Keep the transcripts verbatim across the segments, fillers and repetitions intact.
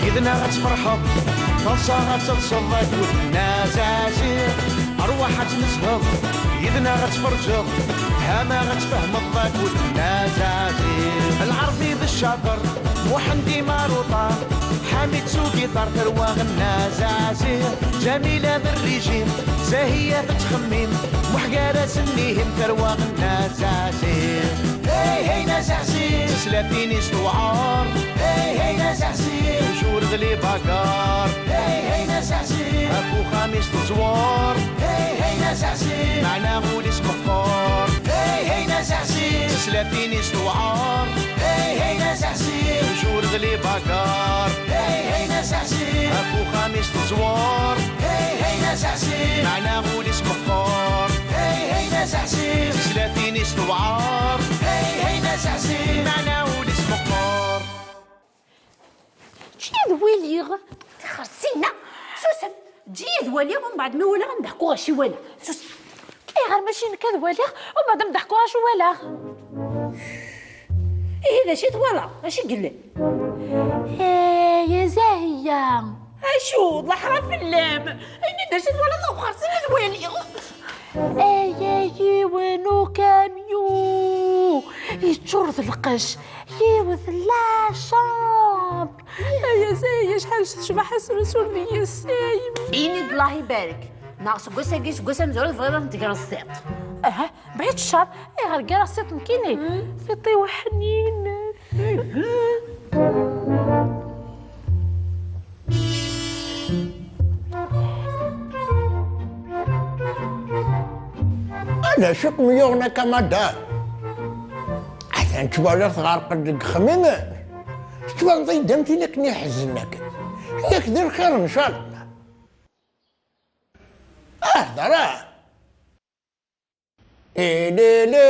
Yid-neɣ ad tferḥeḍ, taḍsa ad telseḍ akked Nna Zazi. Rwaḥ ad tmezheḍ, yid-neɣ ad tferǧeḍ, tama ad tfehmeḍ akked Nna Zazi. Lɛerbi d ccaṭer, Muḥend imaruṭa, Ḥamid s ugiṭar, tarwa Nna Zazi. Ǧamila d rrijim, Zahiya tettxemmim, Muḥ gar-asen ihim, tarwa Nna Zazi. Hey, hey, Nna Zazi. Teslatin-is tewɛer. Hey, hey, Nna Zazi. Tjur d les bagarres. Hey, hey, Nna Zazi. Ɣef uxxam-is teẓwer. Hey, hey, Nna Zazi. Meɛna ul-is meqqer. Hey, hey, Nna Zazi. Teslatin-is tewɛer. Hey, hey, Nna Zazi. Tjur d les bagarres. Hey, hey, Nna Zazi. Ɣef uxxam-is teẓwer. Hey, hey, Nna Zazi. Meɛna ul-is meqqer. Hey, hey, Nna Zazi. Teslatin-is tewɛer. Hey, hey, Nna Zazi. Meɛna ul-is meqqer. Ǧǧi-yi ad waliɣ. Tixer Sina. Susem. Ǧǧi-yi ad waliɣ, umbeɛd ma walaɣ ad m-d-ḥkuɣ acu walaɣ. Susem. Ayɣer mačči nekk ad waliɣ, umbeɛd ad m-d-ḥkuɣ acu walaɣ? Ihi d acu i twalaḍ? Acu i yellan? Ay, a Zahiya! Acu? D laḥra fell-am! Ini-d acu i twalaḍ, ad xerṣen ad waliɣ! Ay, ay, yiwen ukamyu! Yeččur d lqecc! Yiwet la chambre! Ay, a Zahiya, acḥal tecbeḥ asrusul deg-s! Ay, ini-d Allah ibarek! Neɣ seg wass-agi, seg wass amezwaru, tebɣiḍ ad ten-tegreḍ s tiṭ? Aha, bɛid ccer, ayɣer ggareɣ s tiṭ nekkini? Tiṭ-iw ḥninet. Ala, acu kem-yuɣen akka, madam? Atan ttwaliɣ tɣerqeḍ deg yexemmimen. Tettbaneḍ-iyi-d am tin akken iḥeznen akken. Yak d lxir, ncallah. Hder! Ilili!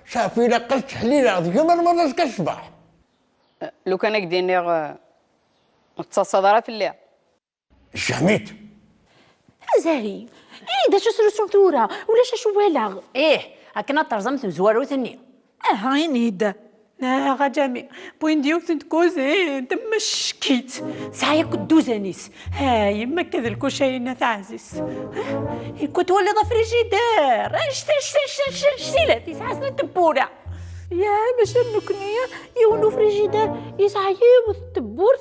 Safi, ilaq ad ttḥellileɣ deg-m arma d azekka ṣṣbeḥ. Lukan ad k-d-iniɣ, eh, ur tettaḍsaḍ ara fell-i. Jamit! A Zahi, ini-d acu srusun tura, ulac acu walaɣ. Ih, akken ad terẓem tmezwarut-nni. Aha, ini-d. Neɣ a Jami, wwin-d yiwet n tkuzint, mmeckit. Tesɛa yakk dduzan-is. Ha, yemma akka d lkuca-ina taɛzizt. Ikku twaliḍ afrijider. Anect, anect, anect, anect, anect, ila, tesɛa snat tewwura. Ya, maca nekkni, yiwen ufrijider, yesɛa yiwet n tewwurt,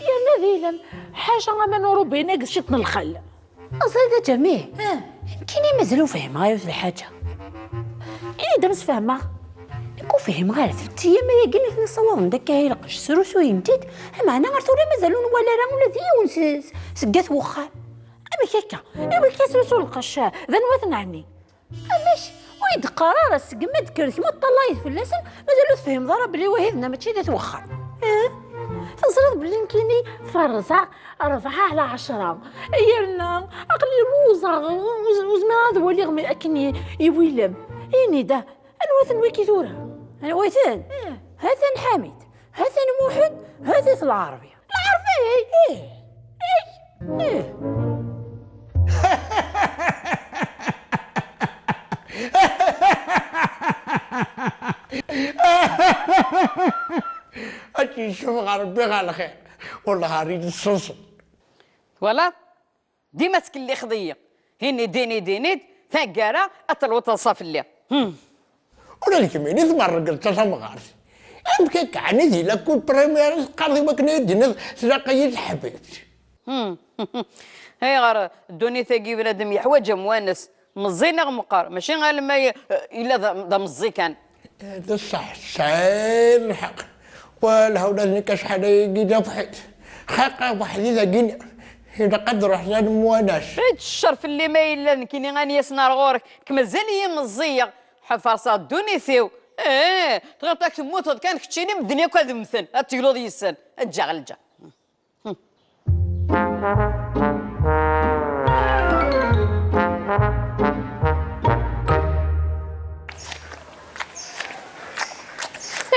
yerna d ilem. Ḥaca aman urubinek d ciṭ n lxal. Ẓrid a Ǧami, nekkini mazal ur fhimeɣ ara yiwet lḥaǧa. Ini-d ad m-sfehmeɣ. Nekk ur fhimeɣ ara, tbettiyam ayagi mi ten-issawaḍen-d akka i lqecc, srusuyen-t-id, ameɛna ar tura mazal ur nwala ara ula d yiwen s-, s-, seg at wexxam. Amek akka? Amek akka srusu lqecc? D anwa-ten ɛni? Amek? Ur yi-d-qqar ara, segmi ad d-tekkreḍ kemm ad teṭṭalayeḍ fell-asen, mazal ur tefhimeḍ ara belli wahid-nneɣ mačči d at wexxam. Eh? Teẓriḍ belli nekkini ferrzeɣ rebɛa ɛla ɛecra. Yerna aql-i lluẓeɣ, ur, ur zmireɣ ad waliɣ mi-, akken i-, iwilem. Ini-d, anwa-ten wigi tura? Anwa-ten? Eh. Ha-t-an Ḥamid, ha-t-an Muḥend, ha-t-at Lɛerbi. Lɛerbi! Ih, ih, ih. Ad k-yecfeɣ Ṛebbi ɣer lxir. Wellah ar i d-tṣuṣu. Twalaḍ? Dima ttkellixeḍ-iyi. Ini-d, ini-d, ini-d, taggara ad telweḍ teḍsa fell-i. Hmm. Ula d kemmini tmerrgeḍ d tatamɣart. Amek akka, ɛni di la cour primaire i teqqareḍ i wakken ad d-tiniḍ tlaq-iyi teḥbit? Hmm. Ayɣer ddunit-agi bnadem yeḥwaǧ amwanes, meẓẓi neɣ meqqer, mačči alma ye-, yella d, d ameẓẓi kan. D ṣṣeḥ, tesɛiḍ lḥeqq. Wallah, ula d nekk acḥal ayagi d abḥit. Xaqeɣ weḥdi dagi, ilaq ad ruḥeɣ ad mwanas. Ečč ccer fell-i ma yella d nekkini ad n-yasen ar ɣur-k, nekk mazal-iyi meẓẓiyeɣ. Ḥefarseɣ ddunit-iw. Ih, tɣileḍ ad temmuteḍ kan keččini, medden akk ad mmten, ad tegluḍ yis-sen. Ǧǧaɣ lǧa.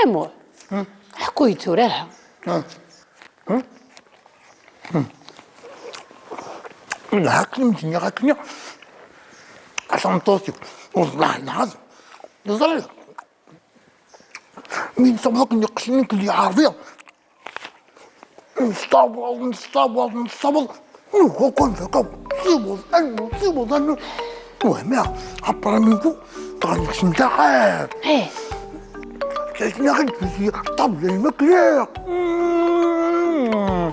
Amur, ḥku-yi-d tura, ha? Lḥakem i m-d-nniɣ akken, a tameṭṭut-iw, wellah lɛaḍim, teẓriḍ, mi nṣab akken iqecren-ik lɛerbi, Nessaweḍ, nessaweḍ, nessaweḍ. Nuɣ akk anfak akk. Siweḍ, annu, siweḍ, annu. Wehmeɣ, après midi, dɣa nekcem daxel. Eh. Ttesnaɣ-d fell-i ṭṭabla n lmakla. Mm.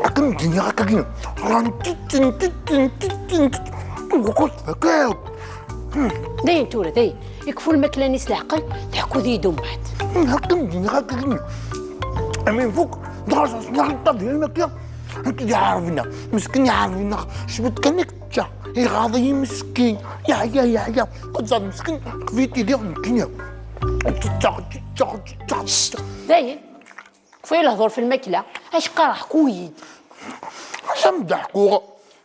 Akken d-nniɣ akka-agi, ran titten, titten, titten, titten. Nuɣ akk anfak akk. Dayen tura, dayen. Ikfu lmakla-nni s leɛqel, teḥkuḍ-iyi-d umbeɛd. Hakken d-nniɣ akka-agi. Am infuk, dɣa ẓẓneɣ ṭṭabla n lmakla. Nekk d iɛerben-a, meskin iɛerben-a, cwiṭ kan i yečča, iɣaḍ-iyi meskin, yeɛya, yeɛya. Kuẓẓad meskin, qbit idiɣ nekkini. Ttetteɣ, ttetteɣ, ttetteɣ, ttetteɣ. Dayen, kfu lehdur f lmakla, ak qqareɣ ḥku-yi-d. Acu am-d-ḥkuɣ?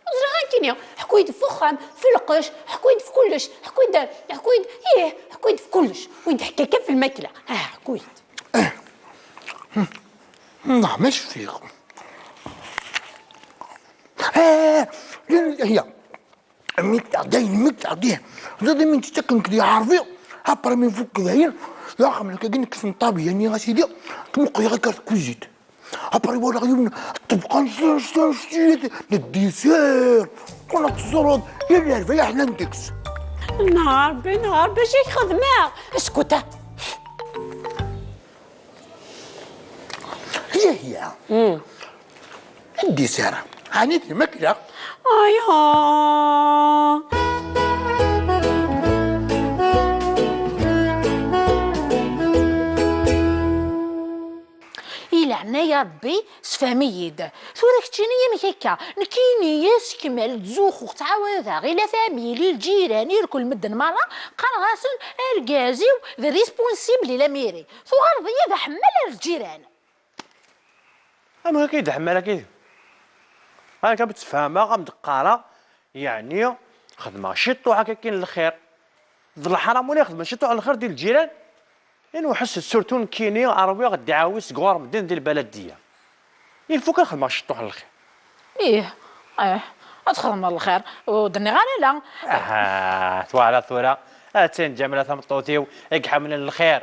Ẓriɣ nekkini, ḥku-yi-d f uxxam, f lqecc, ḥku-yi-d f kullec, ḥku-yi-d, ḥku-yi-d, ih, ḥku-yi-d f kullec. Wi d-ḥka kan f lmakla. Ah, ḥku-yi-d. Neɣ ma cfiɣ. Eh, هي. Mi tɛeddayen, mi tɛeddayen. Ẓriɣ mi tt-akken kdi ɛerbi. Après mi fukk dayen, d axxam nekk agi nekk n ṭṭabla-nni a sidi, tmuqleɣ akka tkuzit. Après walaɣ yiwen ṭṭebqa n s-, s-, s-, n dessert. Kul ad teẓreḍ, yal yerbayeḥ llan deg-s. Nna Ṛebbi, nna Ṛebbi, acu i k-xedmeɣ? Eskuta. Hiya, hiya. Ddisir, ɛni d lmakla? Aya. I leɛnaya Rebbi, sefhem-iyi-d. Tura keččini amek akka? Nekkini, sekmal, ttzuxxuɣ, ttɛawadeɣ, i la famille, i lǧiran, irkel medden merra, qqareɣ-asen, argaz-iw d responsable i la mairie. Tuɣaleḍ-iyi d aḥemmal ar lǧiran. Amek akka i d-ḥemmal akka i d-, akka am ttfehmeɣ, am d-qqareɣ, yeɛni xedmeɣ ciṭṭuḥ akka kan lxir. D leḥram win ixedmen ciṭṭuḥ n lxir di lǧiran, i nweḥḥes surtout nekkini, rwiɣ ddeɛwessu seg ɣur medden di lbaladiyya. Il faut kan xedmeɣ ciṭṭuḥ n lxir. Ih, ih, ad txedmeḍ lxir, ur d-nniɣ ara la. Aha, twala tura, attan Ǧamila tameṭṭut-iw i iḥemmlen lxir.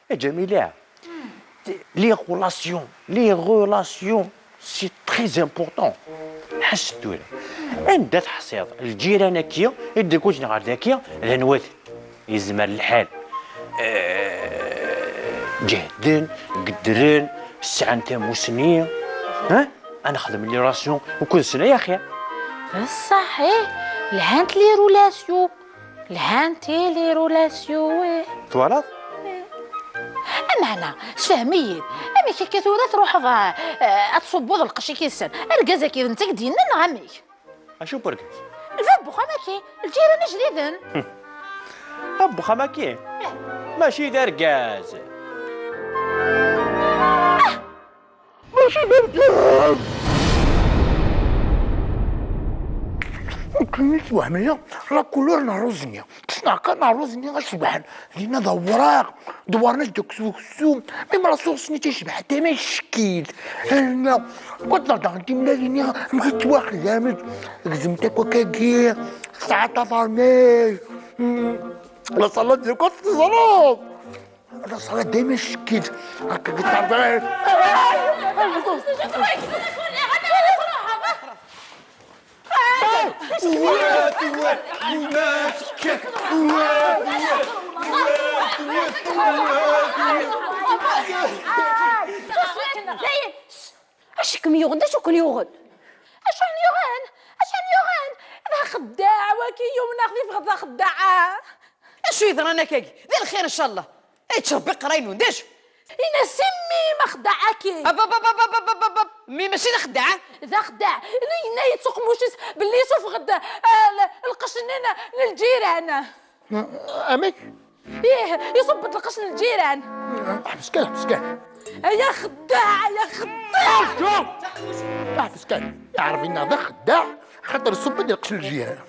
A Ǧamila, les relations, les relations, c'est très important. Ḥess tura. Anda teḥṣiḍ lǧiran-agi i d-iguǧen ɣer dagi, d anwa-ten? Yezmer lḥal, eh, ǧehden, gedren, sɛan tamusni. Ha? Ad nexdem les relations ukud-sen ay axir. Beṣṣeḥ, ih, lhant les relations. Lhant les relations, ih. Twalaḍ? Ameɛna, sefhem-iyi-d, amek akka tura truḥeḍ, eh, ad tṣubbeḍ lqecc-ik yid-sen? Argaz-agi d netta i k-d-yennan neɣ amek? Acu n wergaz? Bab uxxam-agi, lǧiran ijdiden. Bab uxxam-agi? Mačči d argaz. Ah! Mačči d argaz! Nekkini ttwehmeɣ la couleur n ṛṛuz-nni. Ssneɣ kan ṛṛuz-nni acebḥen. Dinna d awraɣ, dewwren-as deg uksum. Même la sauce-nni tecbeḥ, tama tcekkit. Kul daɣen timellalin-nni amek i ttwaxdamen. Gezmemt akk akkagi, tesɛa tafermit. La salade de coq teẓriḍ. La salade dayma tcekkit. Akka giṭar. Acu i kem-yuɣen? D acu i ken-yuɣen? Acu i ken-yuɣen? Acu i ken-yuɣen? D axeddaɛ waki, yumneɣ di tfeɣt d axeddaɛ. Acu yeḍran akkagi? D lxir, ncallah. Yettrebbi qray-nwen, d acu? Ini-as i mmi-m axeddaɛ-agi. Ab, ab, ab, ab, ab, ab, ab, ab. Mmi mačči d axeddaɛ? D axeddaɛ. Yenna-yi-d s uqemmuc-is belli yessufeɣ-d, eh, l-, lqecc-nni n, n lǧiran. Amek? Ih, iṣubb-d lqecc n lǧiran. Ḥbes kan, ḥbes kan. Ay axeddaɛ, ay axeddaɛ! Ḥbes kan. Iɛerbi-nneɣ d axeddaɛ, xaṭer iṣubb-d lqecc n lǧiran.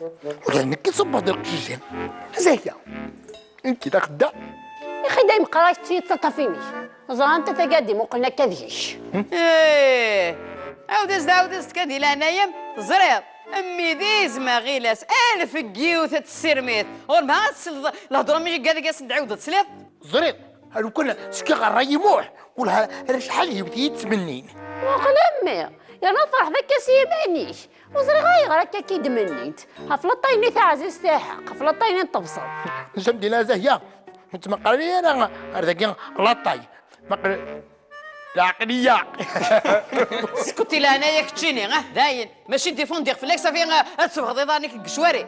Ula d nekk iṣubb-d lqecc n lǧiran. Zaya. Nekk d axeddaɛ. Ixi dayem qrayet yettaṭṭaf imi-k. Ẓran tafagad imuqlen akka deg-k. Eh, ɛawed-as-d, ɛawed-as-d kan di leɛnaya-m. Teẓriḍ, mmi d izem aɣilas, alef n yiwet ad tessirmit. Ɣur-m ha ad tesleḍ lehdur-nni i gad-agi asen-d-ɛiwdeḍ, tesliḍ? Ẓriɣ, lukan sskiɣ ɣer Rayi Muḥ, welha ar acḥal yiwet i yi-ttmennin. Muqel a mmi, yerna tferḥeḍ akka s yiman-ik. Ur ẓriɣ ayɣer akka k-id-mennint. Ɣef laṭay-nni taɛzizt iḥeqq, ɣef laṭay-nni n tebṣelt. Zemdina Zahya, ur ttmeqqar ara ar dagi laṭay. Meqqer leɛqliya. Sket i leɛnaya keččini, ah, dayen. Mačči difundiɣ fell-ak, safi, ah, ad tsebɣeḍ iḍarren-ik deg ccwari.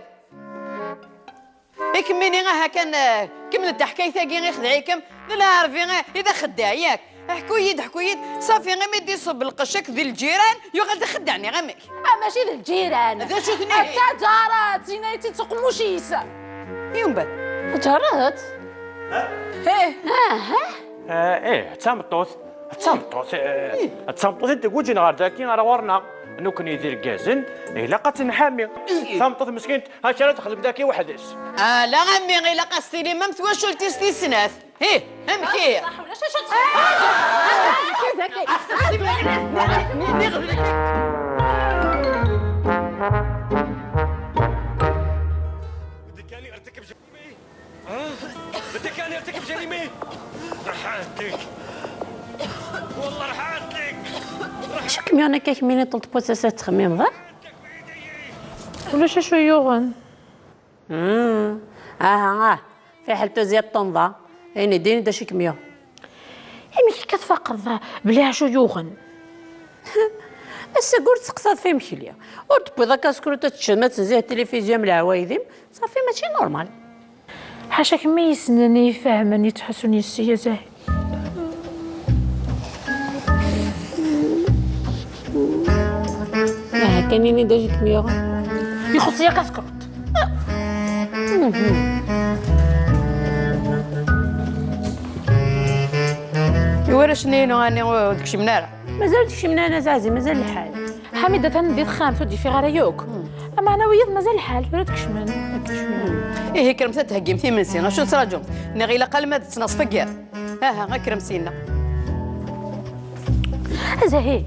I kemmini, aha kan, eh, kemmel taḥkayt-agi, ixdeɛ-ikem, d lɛerbi, eh, i d axeddaɛ, yak? Ḥku-yi-d, ḥku-yi-d, safi, imi d-iṣubb lqecc akked di lǧiran, yuɣal d axeddaɛ, niɣ amek? Ah, mačči d lǧiran. D acu-ten ihi? D taǧaret, yenna-yi-tt-id s uqemmuc-is. Yumbat. Taǧaret? Ih. Aha. Eh, ih, d tameṭṭut. D tameṭṭut, eh, d tameṭṭut i d-iguǧin ɣer daki, ɣer ɣur-neɣ. Nekkni d irgazen, ilaq ad tt-nḥami. Tameṭṭut meskint, acu ara texdem daki weḥd-s? Ala a mmi, ilaq ad s-tilim am twacult-is tis snat. Ih, amek ihi? Ulac acu ad Acu kem-yuɣen akka kemmini ṭul tewwet ass ad tettxemmimeḍ, ah? Ulac acu yuɣen. Hmm. Aha, ah. Fiḥel tuziḍ tunḍa. Ini-d, ini-d acu kem-yuɣen. Amek akka tfaqeḍ belli acu yuɣen? Ass-agi ur tseqsaḍ f imekli. Ur d-tewwiḍ akka skrut ad teččem, ad tezziḍ tilifizyu am leɛwayed-im. Safi, mačči normal. Ḥaca kemm i yessnen, i ifehmen, i yettḥussun yis-i, a Zahid. Aha, kan ini-d acu kem-yuɣen. Ixuṣṣ-iyi akka skrut. Iwarrac-nni-inu ɛni ur d-kecmen ara? Mazal ur d-kecmen ara, a Zazi, mazal lḥal. Ḥamid atan di texxamt, ur d-yeffiɣ ara yakk. Ameɛna wiyaḍ mazal lḥal, tura ad kecmen. Ihi, kremt ad d-theggimt imensi, acu tettṛaǧumt? Neɣ ilaq alma ad tettnaṣfegger? Aha, a kremt syenna. A Zahi,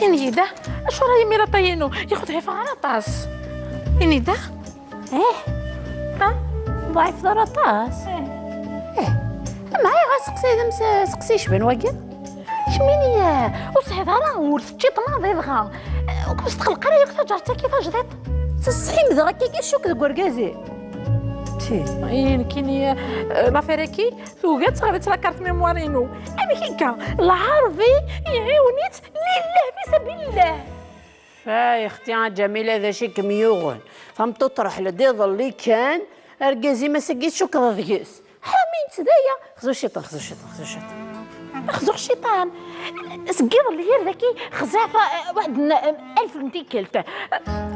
ini-yi-d, acu ara yimir aṭay-inu? Ixuḍ ḥifeɣ ara aṭas. Ini-yi-d. Eh? Ha? Ḍɛif ḍar aṭas? Eh. Eh. Ama ayɣer seqsay d ams-, seqsi yecban wagi? Kemmini, eh, ur tesɛiḍ ara, ur teččiḍ maḍi dɣa. Eh, ur kem-tqelleq ara yakk taǧart-agi tajdiṭ? Tesḥimdeɣ akka i cukk deg urgaz-i. Ti. Ihi nekkini, eh, l'affaire-agi tugi ad teɣli la carte mémoire-inu. Amek akka? Lɛerbi iɛiwen-itt lillah fi sabilillah. Ay, xti a Ǧamila, d acu i kem-yuɣen? Tameṭṭut truḥ-d iḍelli kan, argaz-im ass-agi tcukkeḍ deg-s. Ḥamin-tt d aya. Xzu ciṭan, xzu ciṭan, xzu ciṭan. Xzu ciṭan. Seg iḍelli ar daki xziɣ fa-, waḥed n, alef n tikkelt.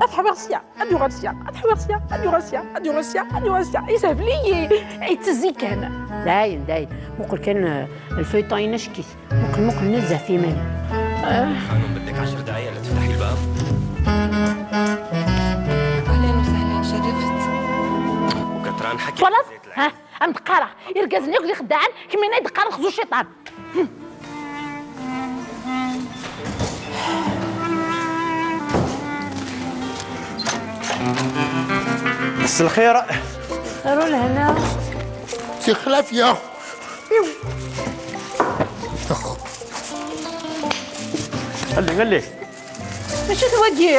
Ad ḥwiɣ sya, ad yuɣal sya, ad ḥwiɣ sya, ad yuɣal sya, ad yuɣal sya, ad yuɣal sya. Yeshebl-iyi. Yettezzi kan. Dayen, dayen. Muqel kan, eh, lfayṭa-ina cekk-it. Muqel, muqel nezzeh f iman-im. خانم، بدك عشر دقايق لتفتحي الباب؟ أهلين وسهلين، شرفت. وكتران حكي خلاص؟ زيت العين. Ha? Am d-qqareɣ, irgazen yakk d ixeddaɛen, kemmini i d-qqareɣ xzu ciṭan. مساء الخير. Xir u lehna. Si xlaf ya. Alli, alli. Mačči d wagi.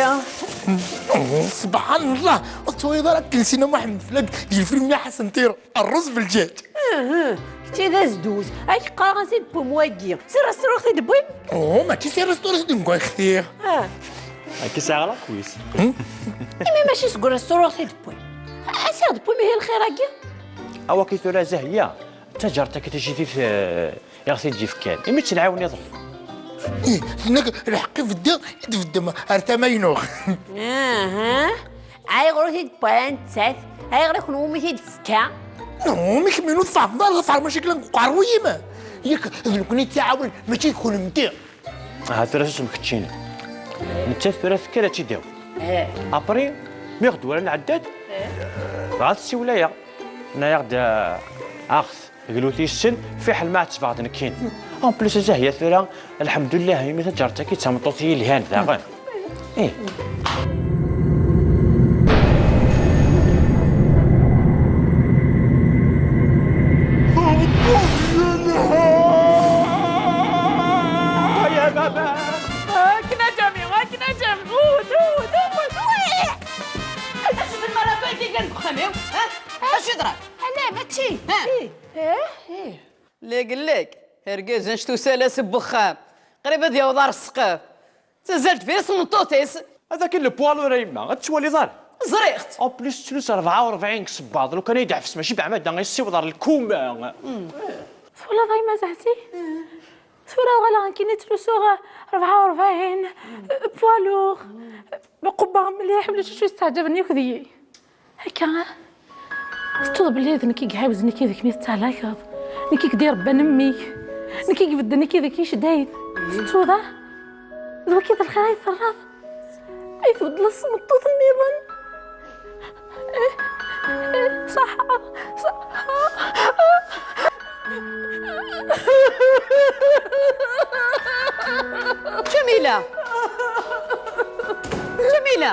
Oh, subḥanallah, ur tettwaliḍ ara akken Sina Muḥemmed Flab di lfilm-nni Ḥasan Ṭir, Rruz belǧaǧ. Aha, kečči d azduz. Ad k-qqareɣ ansi d-tewwim wagi. Si restaurant i t-id-tewwim? Oh, mačči si restaurant i d-newwi, xtir. Ah. Akka sɛiɣ lakwis. Imi mačči seg restaurant i t-id-tewwim? Ansi i ɣ-d-tewwim ihi lxir-agi? Awaki tura Zahya, d taǧart-agi tajidit, eh, i ɣ-t-id-yefkan. Imi tt-nɛiwen iḍelli. Ih, tenna-k lḥeqq i beddeɣ, i d-beddem ar tama-inu. Aha. Ayɣer ur t-id-tewwi ara nettat? Ayɣer i kenwi umi t-id-tefka? Umi kemmini ur tfehmeḍ ara ɣef ṛmacikla n uqerruy-im? Yak d nekkni i tt-iɛawnen, mačči d kennemti. Aha, tura susem keččini. Nettat tura tekker ad tt-id-tawi. Eh. Après, mi ɣ-d-wala nɛedda-d, eh, dɣa tessiwel-aɣ-d. Tenna-yaɣ-d, eh, aɣet. Glut yes-sen, fiḥel ma ɛettbeɣ-d nekkini. En plus, a Zahya tura, lḥemdullah, imi taǧart-agi d tameṭṭut yelhan daɣen. Ih. Ay, a baba! Ti, ha. Ih, ih, ih. Leg, leg. Argaz anect usal-as n wexxam. Qrib ad yaweḍ ar ssqef. Tazal deffir-s tmeṭṭut-is. Ad akken le poids lourd a yemma, ad twaliḍ ara. Ẓriɣ-t. En plus, tettlus rebɛa u rebɛin deg sebbaḍ, lukan ay d-ɛfes, mačči beɛmada, yessiweḍ ar lkuma. Twalaḍ a yemma Zahti? Tura uɣaleɣ nekkini ttlusuɣ rebɛa u rebɛin, poids lourd, qubbaɣ mliḥ, ulac acu yesteɛǧaben yakk deg-i. Akka, tettuḍ belli d nekk i iɛiwzen akkid-k mi tettɛelakeḍ, nekk i k-d-irebban mmi-k, nekk i ibedden akkid-k iceddayen. Tettuḍ, ah? D wagi d lxir ay terraḍ? Ay tbeddleḍ s tmeṭṭut nniḍen? Eh, eh, ṣaḥa, ṣaḥa. Jamila! Jamila!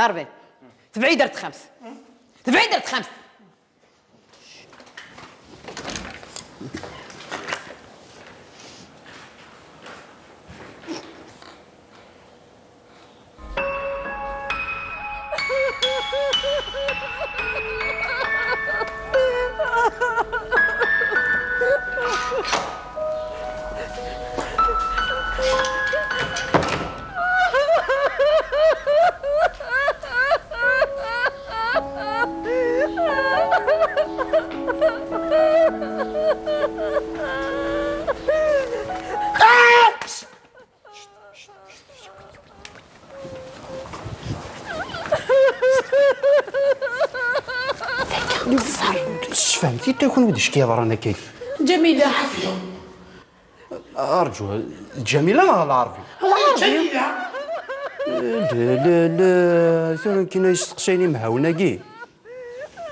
Larbi, tebɛid ar texxamt. Tebɛid ar texxamt. Sfehmet-iyi-d, kunwi d acu i k-yeḍran akka? Jamila. Arǧu, d Jamila neɣ Lɛerbi? Lɛerbi. Jamila. La, la, la, tura nekkini yesteqsayen imhawen-agi.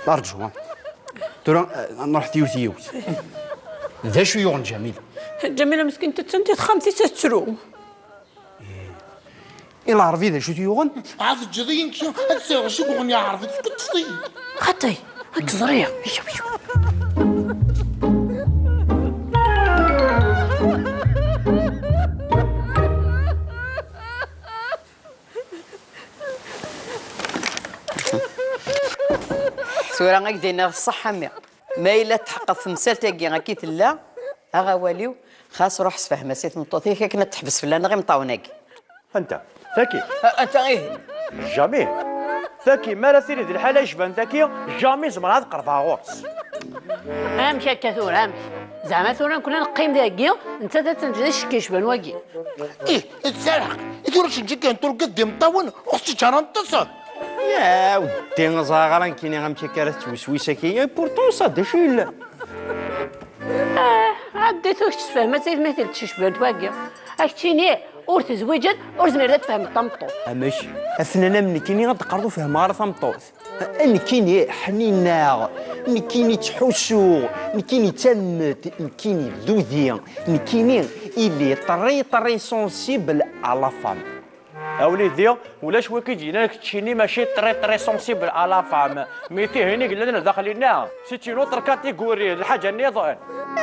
Arǧu, ha. Tura, eh, nruḥ yiwet yiwet. D acu yuɣen Jamila? Jamila meskint attan di texxamt-is tettru. I Lɛerbi d acu t-yuɣen? Ɛad teǧǧiḍ-iyi nekki ad sɛiɣ acu yuɣen Lɛerbi, tfeṭṭeḍ-iyi. Xaṭi, ad k-ẓriɣ. Tura ad k-d-iniɣ ṣṣeḥḥa, mmi. Ma yella tḥeqqeḍ temsalt-agi akka i tella, aɣ awal-iw, xas ruḥ sefhem-as i tmeṭṭut-ik akken ad teḥbes fell-aneɣ imeṭṭawen-agi. Anta? Taki? A-, anta ihi? Jamais. Taki, mi ara tili d lḥala yecban taki, jamais zemreɣ ad qerbeɣ ɣur-s. Amek akka tura, amek? Zeɛma tura nekkni neqqim dagi, nettat ad tenǧed icekki yecban wagi? Ih, tesɛa lḥeqq. I tura cenǧi kan turga d imeṭṭawen, ur ɣ-tt-ǧǧan ad neṭṭes. Ya weddi, ẓriɣ ara nekkini amek akka ara tettweswis akka. Et pourtant, ça, d acu yellan? Ah, ɛeddi tura kečč tfehmeḍ-tt i tmatil tcecbent wagi. Ad k-tini ur tezwiǧen, ur tezmireḍ ad tfehmeḍ tameṭṭut. Amek? Atnan am nekkini ad d-qqareḍ ur fehmeɣ ara tameṭṭut. Nekkini ḥnineɣ, nekkini ttḥussuɣ, nekkini d tammet, nekkini d udi, nekkini il est très très sensible à la femme. A wlidi, ulac wi k-id-yennan keččini mačči très très sensible à la femme. Mi tihin i yellan daxel-inna, c'est une autre catégorie, d lḥaǧa nniḍen.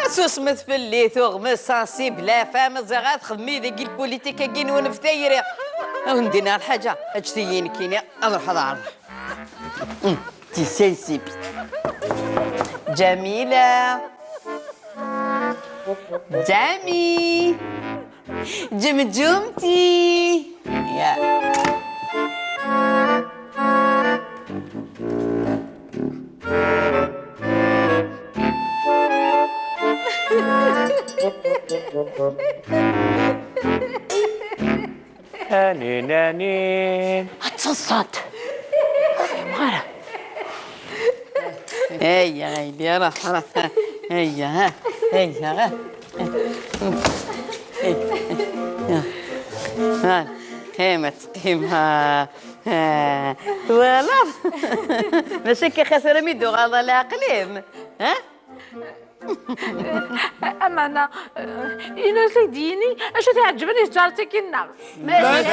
Susmet fell-i, tuɣem sensible à la femme, ẓriɣ ad txedmem deg lpolitik-agi-nwen ɣef tayri. A wen-d-iniɣ lḥaǧa, ǧǧet-iyi nekkini ad ruḥeɣ ad ɛerḍeɣ. Mm, t'es sensible. Jamila. Jami. Jemjumti. Ya. Anin, anin. Ad teḍṣaḍ. Ur fhimeɣ ara. Ayya, ayya, ruḥ, ruḥ. Ayya, ha. Ayya, ha. Ha. Ha. Qqimet, qqimet. Ha. Twalaḍ? Mačči akka xatir mi d-uɣaleḍ a leɛqel-im. Ha? Ameɛna, eh, ini-as ad d-yini acu t-iɛeǧben i tǧaret-agi-nneɣ. Mazal.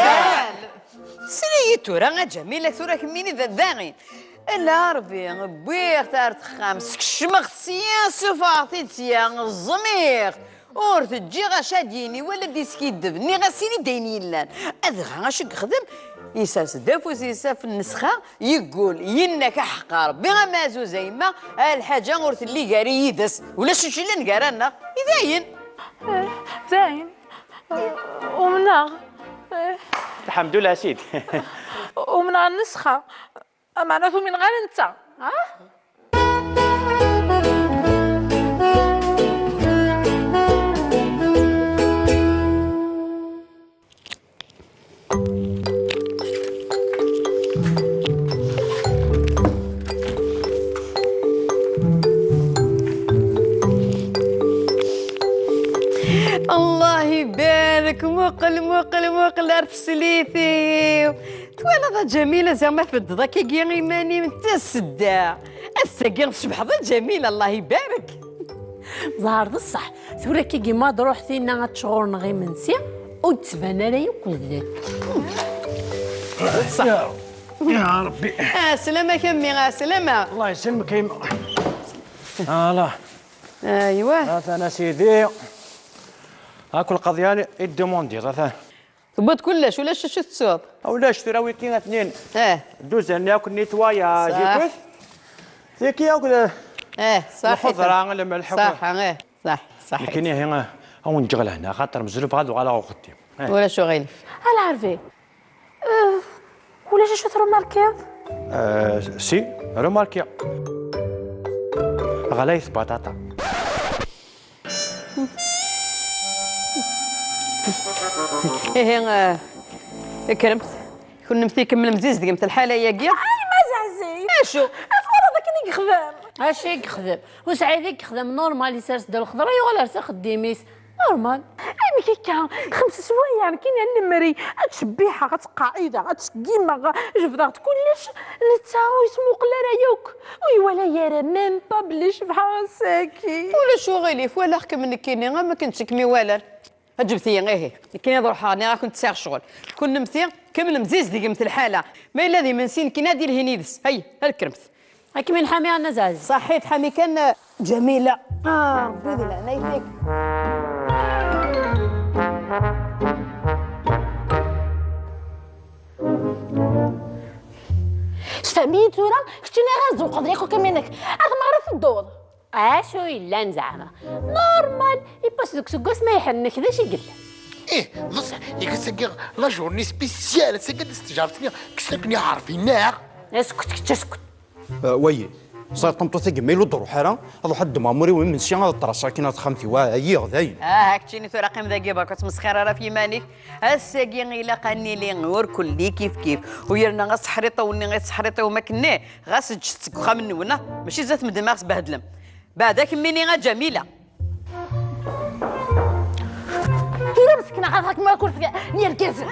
Sel-iyi tura, a Ǧamila, tura kemmini d daɣin. Ala Ṛebbi, wwiɣ-t ar texxamt, skecmeɣ-t sya, ssufɣeɣ-t-id sya, ẓmiɣ. Ur t-ǧǧiɣ acu ad d-yini wala ad d-yeskiddeb. Nniɣ-as ini-d ayen yellan. Adɣa acu i yexdem? Yessers-d afus-is ɣef nnessxa, yeggul, yenna-k aḥeqqa Ṛebbi, ama azuz a yemma, a lḥaǧa ur telli gar-i yid-s. Ulac acu yellan gar-aneɣ. I dayen? Eh, dayen. Eh, umneɣ. Eh, Lḥemdullah, a sidi. Umneɣ nnessxa. Ameɛna ur t-umineɣ ara netta. Ha? Allah ibarek, muqel, muqel, muqel ar teslit-iw. Twalaḍ a Ǧamila, ziɣ ma tbeddeḍ akkagi iman-im d tasedda. Ass-agi tcebḥeḍ a Ǧamila, Allah ibarek. Ẓer d ṣṣeḥ, tura akkagi ma d-ruḥ tinna ad tečč ɣur-neɣ imensi, ur d-tban ara yakk d. Ya Ṛebbi. Ɛeslama-k a mmi, ɛeslama. Allah yesselmek a yemma. Ala. Aywa. Atan a sidi. Akk lqaḍyan i d-demandiḍ, atan. Tewwiḍ kullec, ulac acu tettuḍ. Ulac, tura wiki atnin. Eh. Dduzan-nni akk netwaya, Saḥ. Zikut. Tiki akk d-, Eh, saḥit. Lxeḍra, lmelḥ, akk. Saḥa, eh. Saḥ, saḥit. Nekkini, ihi, a wen-ǧǧeɣ lehna, axaṭer mezluf ad uɣaleɣ uxeddim. Eh. Ulac uɣilif. A Lɛerbi, eh, ulac acu trumarkiḍ? Eh, si, remarkiɣ. Ɣlayet baṭaṭa. Ihi, eh, kkremt. Kennemti kemmlemt zizdegemt lḥala-agi. Ay, ma zeɛzeg! Acu? Twalaḍ akken i yexdem? Acu i yexdem? Usɛid i yexdem normal, isers-d lxeḍra, yuɣal ar s axeddim-is. Normal. Amek akka? Xems swayeɛ nekkini ad nemri, ad ttcebbiḥeɣ, ad ttqaɛideɣ, ad ttṣeggimeɣ, jebdeɣ-d kullec, netta ur yesmuqel ara yakk, ur iwala ara même pas belli cebḥeɣ ass-agi. Ulac uɣilif, walaɣ-kem nekkini am akken d kem-iwalan. Ǧǧemt-iyi, ihi. Nekkini ad ruḥeɣ, nniɣ-akent sɛiɣ ccɣel. Kennemti, kemmlemt zizdegemt lḥala. Ma yella d imensi, nekkini ad ilhin yid-s. Hay, ad kkremt. Ad kem-inḥami a Nna Zaɛzi. Saḥit, ḥami kan, Ǧamila. Ah, Ṛebbi di leɛnaya-k. Sfehmi-yi tura, keččini ara tzewqeḍ yakk akamyun-ik. Ar tmeɣra tedduḍ. Acu yellan zeɛma? Normal, ipas deg useggas ma iḥennek, d acu i yellan? Ih, d ṣṣeḥ, igas-agi la journée spéciale, ass-agi ad d-tejreḍ-nni, kkes akken iɛerfi, neɣ? Asket, kečč asket. Ah, wayi, ẓer tameṭṭut-agi ma yella ur d-ruḥ ara, ad ruḥ ad ddmeɣ amur-iw imensi, ad ṭṭraseɣ akin ar texxamt-iw, ah, ɛyiɣ dayen. Ah, keččini tura qqim dagi berka, ur ttmesxir ara ɣef yiman-ik. Ass-agi ilaq ad nili ur kulli kif kif. U yerna aseḥriṭ-iw-nni, aseḥriṭ-iw-nni, ɣas ǧǧet-t deg uxxam-nwen, ah, mačči zdat medden ma ɣ-sbehdlem. Beɛda kemmini a Ǧamila. Tura msekna ɣaḍeɣ-kem akk n yergazen.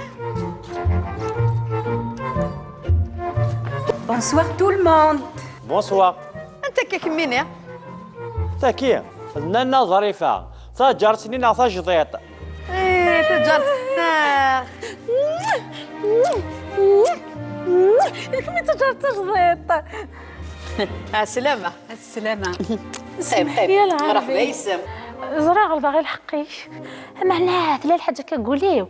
Bonsoir tout le monde. Bonsoir. Anta akka kemmini? Taki, d nanna Ḍrifa, taǧart-nni neɣ tajdiṭ? Eh, taǧart-nneɣ. D kemm i d taǧart tajdiṭ. Ɛeslama. Asselama. Qim, qim. Ya lɛerbi. Mṛeḥba yis-m. Ẓriɣ ɣelḍeɣ i lḥeqq-ik. Meɛna tella lḥaǧa akka deg wul-iw.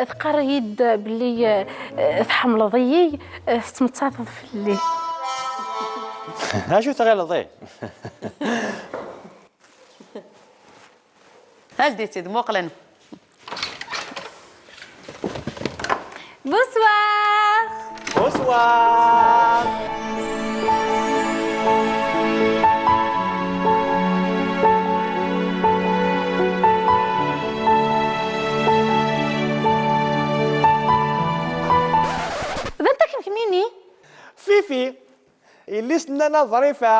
Teqqar-iyi-d belli, eh, tḥemmleḍ-iyi, eh, tettmettateḍ fell-i. Acu tɣileḍ, eh? Aldit-id, muqlen. Bonsoir. Bonsoir. D anta kemm kemmini? Fifi, yelli-s n nana Ḍrifa.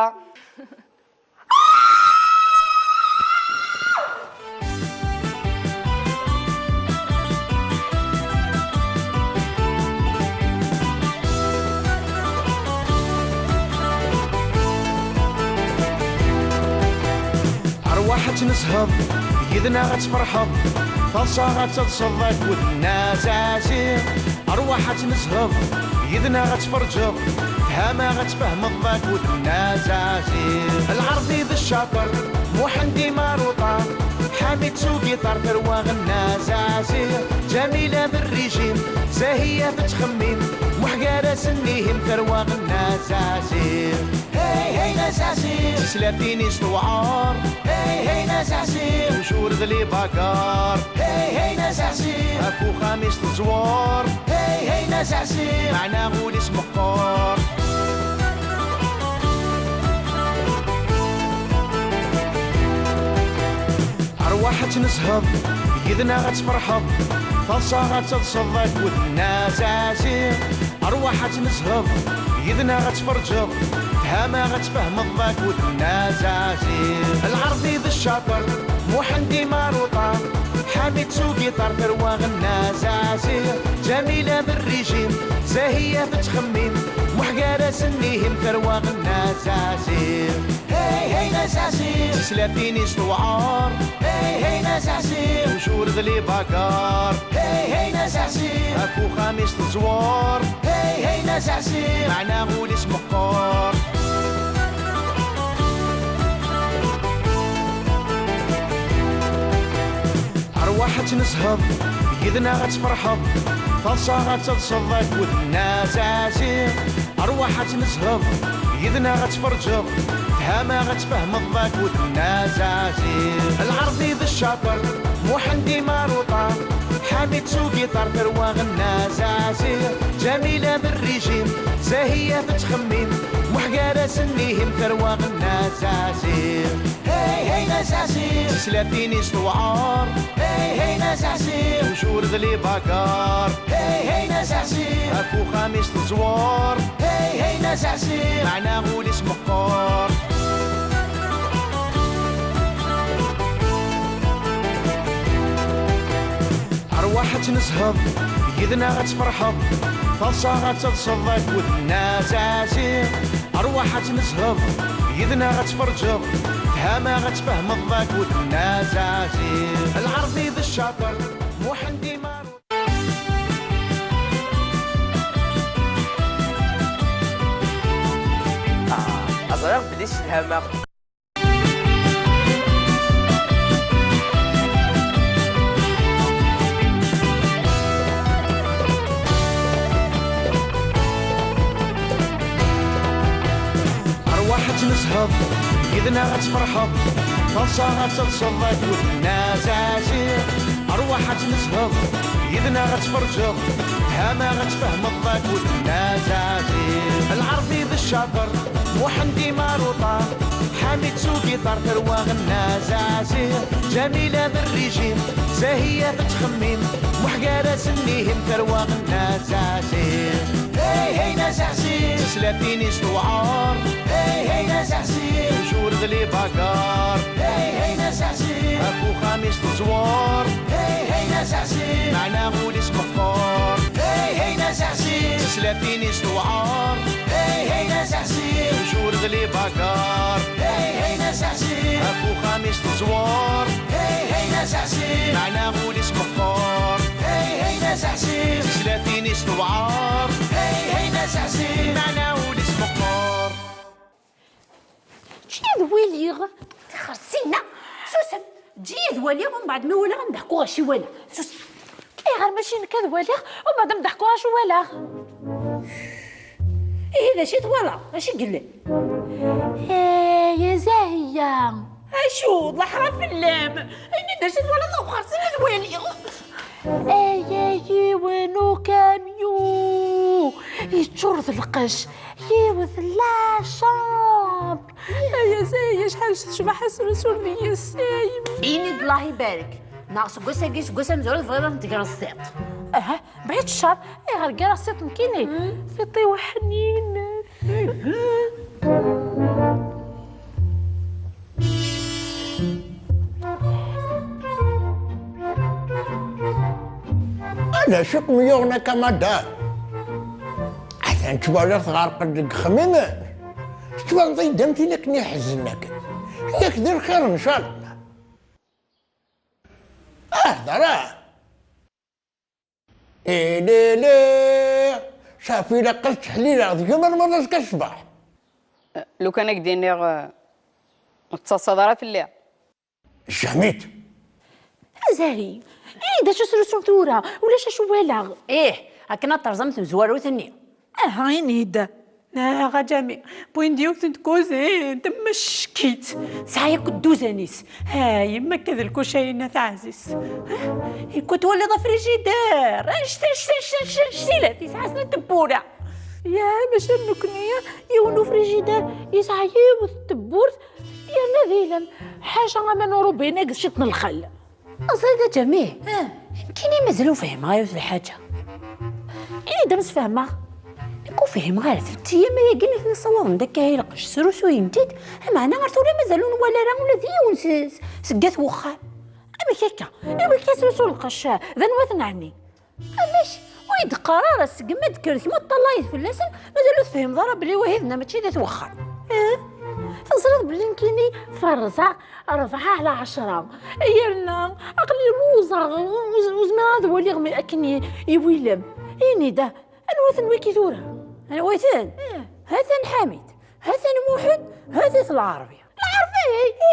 Nezheḍ, yid-neɣ ad tferḥeḍ, taḍsa ad taḍseḍ akked Nna Zaɛziɣ. Arwaḥ ad nezheḍ, yid-neɣ ad tferǧeḍ, tfehma ad tfehmeḍ akked Nna Zaɛziɣ. Lɛerbi d Ccaṭer, Muḥend Imaruṭa, Ḥamid s ugiṭar, tarwa Nna Zaɛziɣ, Ǧamila d Rrijim, Zahiya tettxemmim, Muḥ gar-asen ihim, tarwa Nna Zaɛziɣ. Hey, hey, Nna Zaɛziɣ. Tislatin-is tewɛer. Hey, hey, Nna Zaɛziɣ. Ujur d libagar. Hey, hey, Nna Zaɛziɣ. Ɣef uxxam-is teẓwer. Hey, hey, Nna Zaɛziɣ. Meɛna ul-is meqqer. Arwaḥ ad nezheḍ, yid-neɣ ad tferḥeḍ, taḍsa ad taḍseḍ akked Nna Zaɛziɣ. Arwaḥ ad nezheḍ, yid-neɣ ad tferǧeḍ, tfehma ad tfehmeḍ akked Nna Zaɛziɣ. Lɛerbi d Ccaṭer, Muḥend Imaruṭa, Ḥamid s ugiṭar, tarwa Nna Zaɛziɣ, Ǧamila d Rrijim, Zahiya tettxemmim, Muḥ gar-asen ihim, tarwa Nna Zaɛziɣ. Hey, hey, Nna Zaɛziɣ. Tislatin-is tewɛer. Hey, hey, Nna Zaɛziɣ. Ujur d libagar. Hey, hey, Nna Zaɛziɣ. Ɣef uxxam-is teẓwer. Hey, hey, Nna Zaɛziɣ. Meɛna ul-is meqqer. Arwaḥ ad nezheḍ, yid-neɣ ad tferḥeḍ, taḍsa ad taḍseḍ akked Nna Zaɛziɣ. Arwaḥ ad nezheḍ, yid-neɣ ad tferǧeḍ, tfehma ad tfehmeḍ akked Nna Zaɛziɣ. Lɛerbi d Ccaṭer, Muḥend Imaruṭa, Ḥamid s ugiṭar, tarwa Nna Zaɛziɣ, Ǧamila d Rrijim, Zahiya tettxemmim, Muḥ gar-asen ihim, tarwa Nna Zaɛziɣ. Hey, hey, Nna Zaɛziɣ. Tislatin-is tewɛer. Hey, hey, Nna Zaɛziɣ. Ujur d libagar. Hey, hey, Nna Zaɛziɣ. Ɣef uxxam-is teẓwer. Hey, hey, Nna Zaɛziɣ. Meɛna ul-is meqqer. Arwaḥ ad nezheḍ, yid-neɣ ad tferḥeḍ, taḍsa ad taḍseḍ akked Nna Zaɛziɣ. Arwaḥ ad nezheḍ, yid-neɣ ad tferǧeḍ, tfehma ad tfehmeḍ akked Nna Zaɛziɣ. Lɛerbi d Ccaṭer, Muḥend Imaruṭa. Ah, ẓriɣ belli tcedham-aɣ. Arwaḥ ad nezheḍ, yid-neɣ ad tferḥeḍ, taḍsa ad taḍseḍ akked Nna Zaɛziɣ. Arwaḥ ad nezheḍ, yid-neɣ ad tferǧeḍ, tfehma ad tfehmeḍ akked Nna Zaɛziɣ. Lɛerbi d Ccaṭer, Muḥend Imaruṭa, Ḥamid s ugiṭar, tarwa Nna Zaɛziɣ, Ǧamila d Rrijim, Zahiya tettxemmim, Muḥ gar-asen ihim, tarwa Nna Zaɛziɣ. Hey, hey, Nna Zaɛziɣ. Tislatin-is tewɛer. Hey, hey, Nna Zaɛziɣ. Ujur d libagar. Hey, hey, Nna Zaɛziɣ. Ɣef uxxam-is teẓwer. Hey, hey, Nna Zaɛziɣ. Meɛna ul-is meqqer. Hey, hey, Nna Zaɛziɣ. Tislatin-is tewɛer. Hey, hey, Nna Zaɛziɣ. Ujur d libagar. Hey, hey, Nna Zaɛziɣ. Ɣef uxxam-is teẓwer. Hey, hey, Nna Zaɛziɣ. Meɛna ul-is meqqer. Hey, hey, Nna Zaɛziɣ. Tislatin-is tewɛer. Hey, hey, Nna Zaɛziɣ. Meɛna ul-is meqqer. Ǧǧi-yi ad waliɣ. Tixer ssinna. Susem. Ǧǧi-yi ad waliɣ, umbeɛd mi walaɣ ad m-d-ḥkuɣ acu i walaɣ. Susem. Ayɣer mačči nekk ad waliɣ, umbeɛd ad m-d-ḥkuɣ acu walaɣ? Ihi d acu i twalaḍ? Acu i yellan? Hey, a Zahiya. Acu? D laḥra fell-am. Ini-d acu i twalaḍ, awxer sin ad waliɣ. Aya yiwen ukamyu yeččur d lqecc, yiwet la chambre. Aya Zahiya, acḥal tecbeḥ ass n usurdi yes-i. Ini-d Allah ibarek. Neɣ seg wass-agi, seg wass amezwaru, tebɣiḍ ad ten-tegreḍ s tiṭ? Aha, bɛid ccer, ayɣer ggareɣ s tiṭ nekkini? Tiṭ-iw ḥnin. Ala ciṭ mi yuɣen akka, madam. Atan ttwaliɣ tɣerqeḍ deg yexemmimen. Tettwaliḍ-iyi-d am tin akken iḥeznen akken. Yak d lxir, ncallah. Ahder ah! Ilili! Safi ilaq ad ttḥellileɣ deg-m arma d azekka ṣṣbeḥ. Lukan ad k-d-iniɣ, eh, ur tettaḍsaḍ ara fell-i. Jamit! Azari, eh, d acu srusun tura? Ulac acu walaɣ. Ih, akken ad terẓem tmezwarut-nni. Aha, ini-d. Neɣ a Jami, wwin-d yiwet n tkuzint, mmeckit. Tesɛa yakk dduzan-is. Ha, yemma akka d lkuca-ina taɛzizt. Ikku twaliḍ afrijider. Anect, anect, anect, anect, anect i la, yesɛa snat tewwura. Ya, maca nekni, yiwen ufrijider, yesɛa yiwet tewwurt, yerna d ilem. Ḥaca aman urubina deg ciṭ n lxal. Teẓriḍ a Jami? Ah. Nekkini mazal ur fhimeɣ ara yiwet lḥaǧa. Ini-d ad m-sfehmeɣ. Nekk ur fhimeɣ ara, tlettiyam ayagi mi ten-issawaḍen-d akka i lqecc, srusuyen-t-id, ameɛna ar tura mazal ur nwala ara ula d yiwen s-, s-, seg at wexxam. Amek akka? Amek akka srusu lqecc? D anwa t-nɛni? Amek? Ur yi-d-qqar ara, segmi d-kkreɣ ma teṭṭalayeḍ fell-asen, mazal ur tefhimeḍ ara belli wahid-nneɣ mačči d at wexxam. Eh? Teẓriḍ belli nekkini ferrzeɣ rebɛa ɛla ɛecra. Yerna aql-i lluẓeɣ, ur, ur zmireɣ ad waliɣ mi-, akken i, iwilem. Ini-d, anwa-ten wigi tura? Anwa-ten? Eh. Ha-t-an Ḥamid, ha-t-an Muḥend, ha-t-at Lɛerbi. Lɛerbi!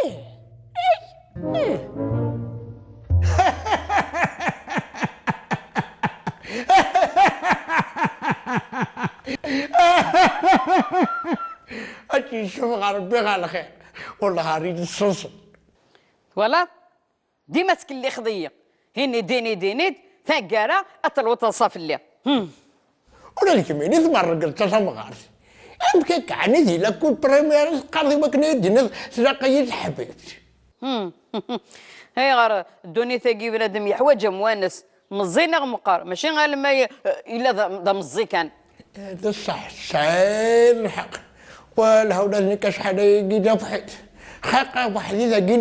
Ih! Ih! Ih! Ad tt-yessufeɣ Ṛebbi ɣer lxir, wellah ar i d-tṣeṣṣeḍ. Twalaḍ? Dima tettkellixeḍ-iyi. Ini-d, ini-d, ini-d, taggara ad telweḍ teḍsa fell-i. Hmm. Ula d kemmini tmerrgeḍ d tatamɣart. Amek akka, ɛni di lakul primaire teqqareḍ i wakken ad d-tiniḍ tlaq-iyi teḥbibt? Hmm. Ayɣer ddunit-agi bnadem yeḥwaǧ amwanes, meẓẓi neɣ meqqer, mačči alamma ye-, yella d, d ameẓẓi kan. D ṣṣeḥ, tesɛiḍ lḥeqq. Walha ula d nekk acḥal ayagi d abḥit. Xaqeɣ weḥdi dagi,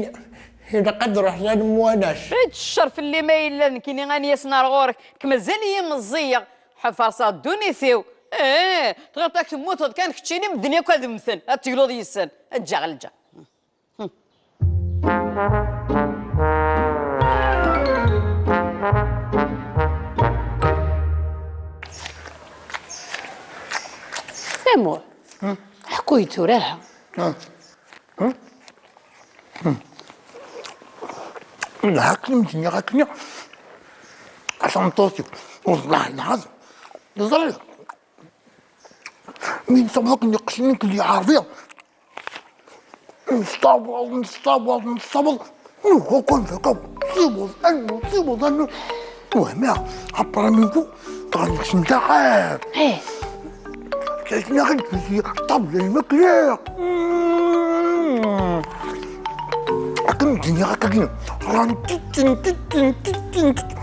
ilaq ad ruḥeɣ ad nemwanas. Ečč ccer fell-i ma yella d nekkini ad n-yasen ar ɣur-k, nekk mazal-iyi meẓẓiyeɣ, ḥefarseɣ ddunit-iw. Ih, tɣileḍ ad temmuteḍ kan keččini, medden yakk ad mmten, ad tegluḍ yis-sen. Ǧǧaɣ lǧa. Tamur, ḥku-yi-d tura, ha? Lḥakem, nniɣ akken, a tameṭṭut-iw, wellah lɛaḍ, teẓriḍ, mi nessaweḍ akken iqecren akken Lɛerbi, nessaweḍ, nessaweḍ, nessaweḍ, nuɣ akk amdakkel, siweḍ, anu, siweḍ, anu. Wehmeɣ, après midi, dɣa nekcem daxel. Eh. Ttesnaɣ-d fell-i ṭṭabla lmakla. Akken d-nniɣ akka, ran titten, titten, titten, titten.